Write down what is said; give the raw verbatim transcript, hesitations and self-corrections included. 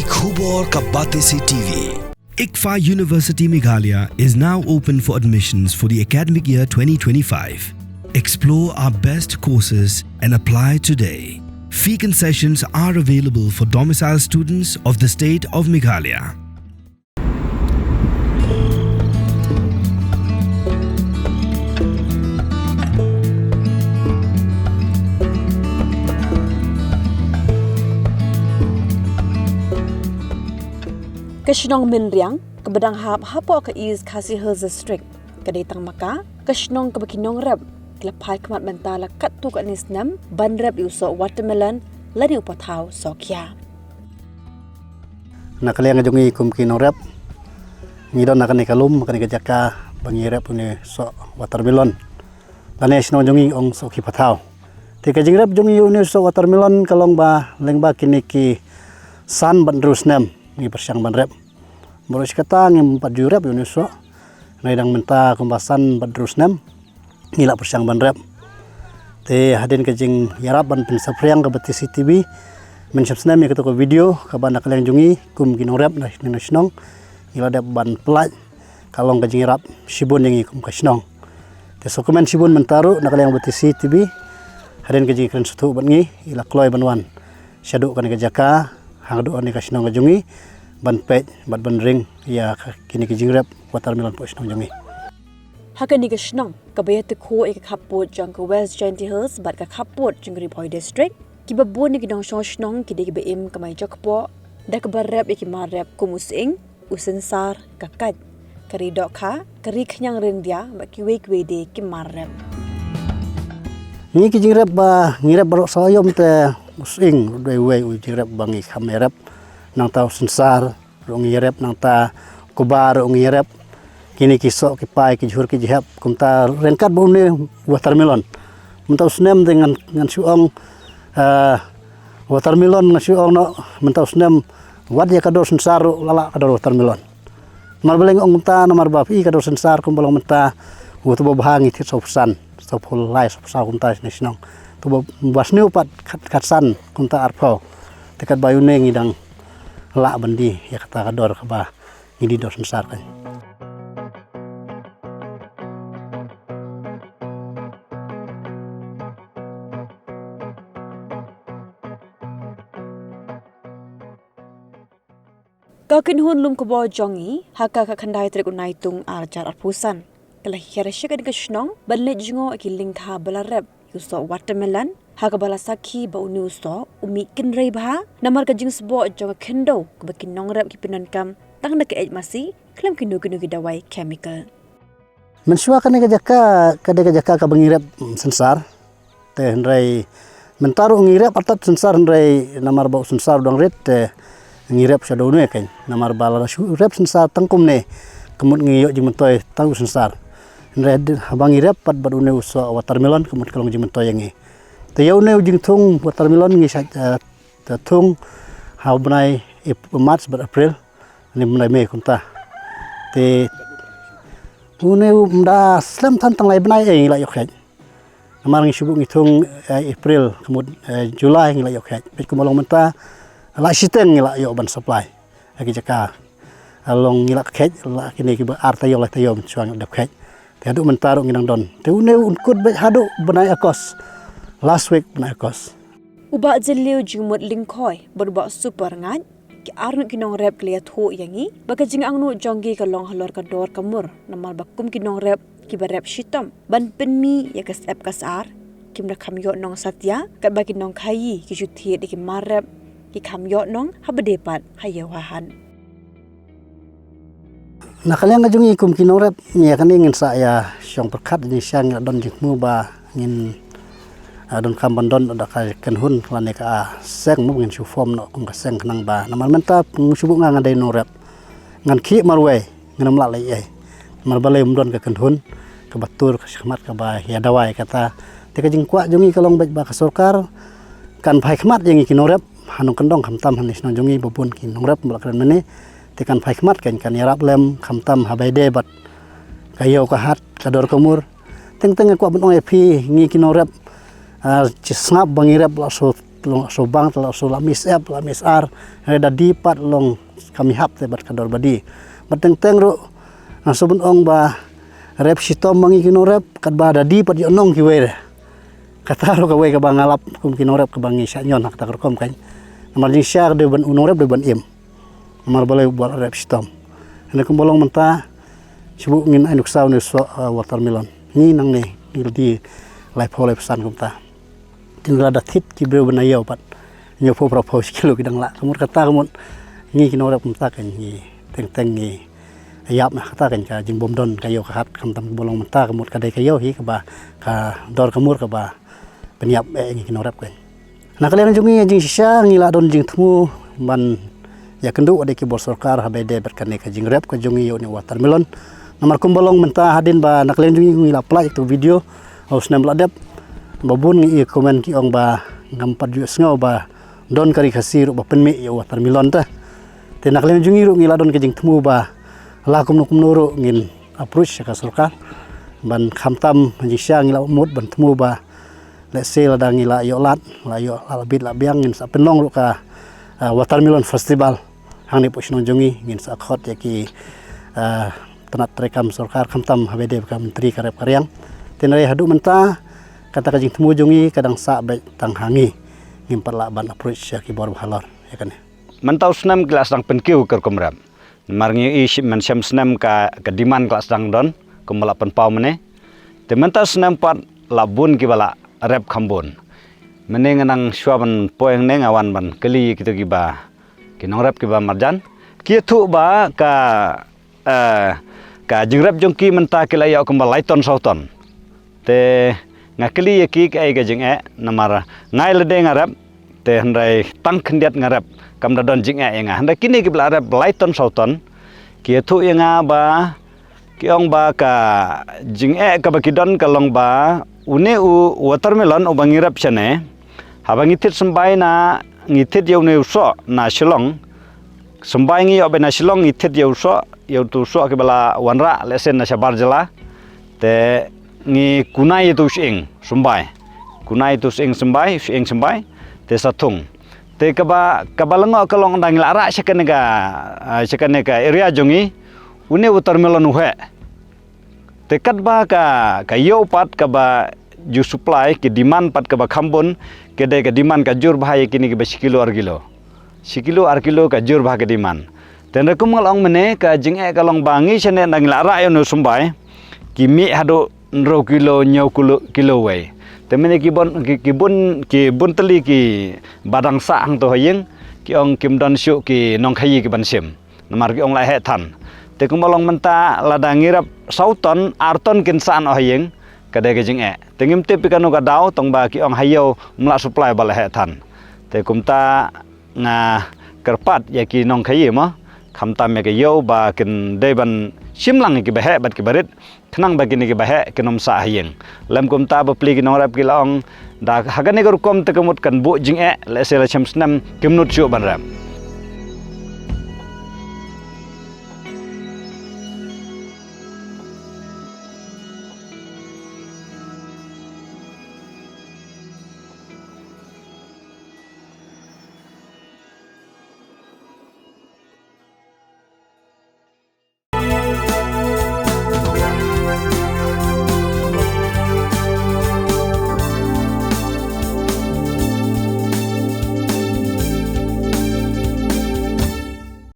Khubor ka Batesi T V. ICFAI University Meghalaya is now open for admissions for the academic year twenty twenty-five. Explore our best courses and apply today. Fee concessions are available for domicile students of the state of Meghalaya. Ka shnong Mynriang, kaba dang hap hapoh ka East Khasi Hills District, ka dei tang ma ka, ka shnong kaba ki nongrep ki la phai khmat mynta la katto katne snem ban rep ïa u soh watermelon lane u pathaw sohkhia. Na ka liang jong ngi kum ki nongrep, ngi don na kane ka lum, kane ka jaka ba ngi rep une u soh watermelon. Lane shnong jong ngi ong sohkhia pathaw. Te ka jingrep jong ngi ïa une u soh watermelon ka long ba lyngba kine ki san bad hynriew snem ngi pyrshang ban rep. Baroh shi katta ngim pat ju rep ïa une u soh. Hynrei dang mynta kumba san bad hynriew snem ngi la pyrshang ban rep. Te hadien ka jingïarap ban pynsaphriang ka Batesi T V, mynshem snem ïa kata ka video kaba na ka liang jong ngi kum ki nongrep na shnong na shnong ngi la dep ban pyllait, ka long ka jingïarap shibun ïa ngi kum ka shnong. Te sngewkmen shibun mynta ruh na ka liang Batesi T V, hadien ka jingkren sngewthuh bad ngi, ngi la kloi ban wan shaduh kane ka jaka, haduh kane ka shnong ka jong ngi, ban peit bad ban ring ïa ka, kine ki jingrep watermelon hapoh shnong jong ngi. Ha kane ka shnong kaba ïatyngkhuh ïa ka khappud jong ka West Jaintia Hills bad ka khappud jong ka Ri Bhoi District, kiba bun ïa ki nongshong shnong ki dei kiba im kamai jokpoh da kaba rep ïa ki mar rep kum u sying, u synsar, ka kait, ka ri dohkha, ka ri khñiang ryndia bad kiwei kiwei de ki mar rep. Ngi ki jingrep ba ngi rep baroh saw aïom, te u sying ruh dei uwei u jingrep ba ngi kham ïarep. Nangta u synsar ruh ngi ïarep, nangta u kba ruh ngi ïarep. Kine ki soh ki pai, ki jhur ki jhep, kumta ryngkat bad une u watermelon. Mynta u snem te ngan, ngan shu ong, eh, watermelon ngan shu ong noh, mynta u snem wat ïa ka dor synsar ruh la lah ka dor watermelon. Namar balei nga ong kumta, namar ba phi i ka dor synsar kumba long mynta, u tuba bha ngi thied sawphew san, sawphew lai, sawphew saw kumta shane shnong. Tuba, ba sniew pat khat, khatsan kumta arphew. Te katba ïa une ngi dang lah ban die ïa kata ka dor kaba ngi die dor synsar kan. Ka kynhun lum khubor jong ngi, ha ka khatkhyndai tarik u Naitung arhajar arphew san, ka la hiar sha kane ka shnong ban leit jngoh ïa ki lyngkha ba la rep ïa u soh watermelon, ha kaba la sakhi ba une u soh u mih kynrei bha namar ka jingsboh jong ka khyndew kaba ki nongrep ki pyndonkam tang da ka eit masi khlem kino kino ki dawai chemical. Mynshuwa kane ka jaka ka dei ka jaka kaba ngi rep, mm, synsar. Te hynrei mynta ruh ngi rep artat synsar, hynrei namar ba u synsar u dang rit te ngi rep shaduh une kan. Namar ba lada shu rep synsar tang kumne, ka mut ngi ïoh jingmyntoi tang u synsar. Hynrei haba ngi rep pat bad une u soh watermelon, ka mut ka long jingmyntoi ïa ngi. Te ïa une u jingthung watermelon ngi shait, eh, te thung ha u bnai Ap-, March bad April. Ni mynta Mei kumta. Te une u mynta slem than tang lai bnai, eh, ngi la ïoh kheit. Namar ngi shu buh ngi thung, eh, April, ka mut, eh, July ngi la ïoh kheit. Peit kumba long mynta la shiteng ngi la ïoh ban supply ha ki jaka. Long ngi la kheit la kine kiba ar taïew lai taïew mynshuwa ngi la dep kheit. Te haduh mynta ruh ngi dang don. Te une u kut beit haduh bnai August. Last week bnai August. U Bah Jylliew Jingmut Lyngkhoi bad u Bah Super Ngait, ki arngut ki nongrep ki la ïathuh ïa ngi ba ka jingangnud jong ki ka long halor ka dor ka mur, namar ba kum ki nongrep kiba rep shitom ban pynmih ïa ka syep ka sar, kim da kham ïoh nong satia, katba ki nongkhaïi ki ju thied ïa ki mar rep, ki kham ïoh nong haba dei pat ha ïew ha hat. Na ka liang ka jong ngi kum ki nongrep, ïa kane ngin sa ïa shong pyrkhat jingshisha, ngi la don jingthmu ba ngin, ah, donkam ban don da ka kynhun lane ka, ah, seng, mo ngin shu form noh kum ka seng khnang ba. Namar mynta ngan shu buh nga nga dei nongrep. Ngan khih marwei, ngan ym lah leh ei. Namar balei ym don ka kynhun kaba tur ka shakhmat kaba ïa dawai kata. Te ka jingkwah jong ngi ka long beit ba ka sorkar kan phai khmat ïa ngi ki nongrep ha nongkyndong, khamtam ha ne shnong jong ngi ba bun ki nongrep ba la kren mynne. Te kan phai khmat kan, kan ïarap lem khamtam ha bai dei bad ka ïew ka hat, ka dor ka mur. Teng teng nga kwah ban ong ïa phi ngi ki nongrep, ah, shisngap ba ngi rep la shu long so bang, te long so la mis ep, la mis ar, re da die pat long ka mihap te bad ka dor ba die. Bad teng teng ruh, nga shu ban ong ba rep shitom ma ngi ki nongrep, katba da die pat ïoh nong kiwei re. Kata ruh kawei kaba nga lap kum ki nongrep kaba ngi shah ñion ha kata ka rukom kan. Namar jingshisha dei ban u nongrep dei ban im. Namar balei ba rep shitom. Hynrei kumba long mynta, shu ngin ai nuksa une u soh, uh, watermelon. Ngi nangne, ngi la die laiphew laiphew san kumta. Te ngi la da thied ki briew ban ïoh pat. Hynñiewphew phraphew shi kilo ki dang lah. Ka mut kata ka mut ngi ki nongrep kumta kan ngi teng teng ngi ïap na kata kan ka jingbym don ka ïew ka hat khamtam kumba long mynta ka mut ka dei ka ïew hi kaba ka dor ka mur kaba pynïap eh ngi ki nongrep kan. Na ka liang jong ngi jingshisha ngi la don jingthmu ban ïakynduh da ki bor sorkar haba ïadei bad kane ka jingrep ka jong ngi ïa une u watermelon. Namar kumba long mynta hadien ba na ka liang jong ngi ngi la pynlait ïa ka video ha u snem ba la dep. Ba bun ngi ïa comment ki ong ba ngam pat ju sngew ba don ka Ri Khasi ruh ba pynmih ïa u watermelon te. Te na ka liang jong ngi ruh ngi la don ka jingthmu ba la kumno kumno ruh ngin approach ïa ka sorkar ban khamtam jingshisha ngi la mut ban thmu ba lehse lada ngi la ïoh lad, la ïoh la bit la biang ngin sa pynlong ruh ka, ah, watermelon festival hangne hapoh shnong jong ngi, ngin sa khot ïa ki, ah, tnat treikam sorkar khamtam haba ïadei bad ka myntri ka rep ka riang. Te hynrei haduh mynta kata ka jingthmu jong ngi ka dang sah beit tang ha ngi, ngim pat lah ban approach ïa ki bor ba halor ïa kane. Mynta u snem ki la sdang pynkiew ka rukom rep. Namar ngi ïohi shi-, mynshem snem ka, ka demand ka la sdang don, kumba la pynpaw mynne. Te mynta u snem pat la bun kiba la rep kham bun. Mynne nga nang shuwa ban poi hangne nga wan ban kylli kito kiba, ki nongrep kiba marjan. Ki ïathuh ba ka, eh, ka jingrep jong ki mynta ki la ïoh kumba lai ton saw ton. Te nga kylli ïa ki kaei ka jingeh, namar nga ïa lade nga rep, te hynrei tang khyndiat nga rep, kam da don jingeh ïa nga. Hynrei kine kiba la rep lai ton saw ton, ki ïathuh ïa nga ba, ki ong ba ka jingeh kaba ki don ka long ba, une u watermelon uba ngi rep shane, haba ngi thied symbai na, ngi thied ïa une u soh na Shillong, symbai ngi ïoh beit na Shillong ngi thied ïa u soh, ïa utu u soh kiba la wanrah lehse na shabar jylla. Te ngi kunai ïa utu u shyieng symbai. Kunai ïa utu u shyieng symbai, u shyieng symbai. Te sa thung. Te kaba, kaba lyngngoh ka long ynda ngi la rah sha kane ka, ah, sha kane ka area jong ngi. Une u watermelon u heh. Te katba ka, ka ïew pat kaba ju supply, ki demand pat kaba kham bun, ka dei ka demand ka jur bha ïa kine kiba shi kilo ar kilo. Shi kilo ar kilo ka jur bha ka demand. Te hynrei kum nga la ong mynne ka jingeh ka long ba ngi shane ynda ngi la rah ïa une u symbai, ki mih haduh hynriew kilo, hynñiew kilo, kilo wei. Te mynne ki bun, ki, ki bun, ki bun tylli kiba dang sah hangto ha ïing, ki ong kim don shuh ki nongkhaïi kiban shim. Namar ki ong la heh than. Te kumba long mynta lada ngi rep saw ton, ar ton kin sah noh ha ïing, ka dei ka jingeh. Te ngim tip ïa kano ka daw, tang ba ki ong ha ïew ym lah supply ba la heh than. Te kumta nga kyrpad ïa ki nongkhaïi mo, khamtam ïa ka ïew ba kin dei ban shim lang ïa kiba heh bad kiba rit. Khnang ba kine kiba heh kin ym sah ha ïing. Lym kumta bapli ki nongrep ki la ong da ha kane ka rukom te ka mut kan buh jingeh, lehse la shem snem kim nud shuh ban rep.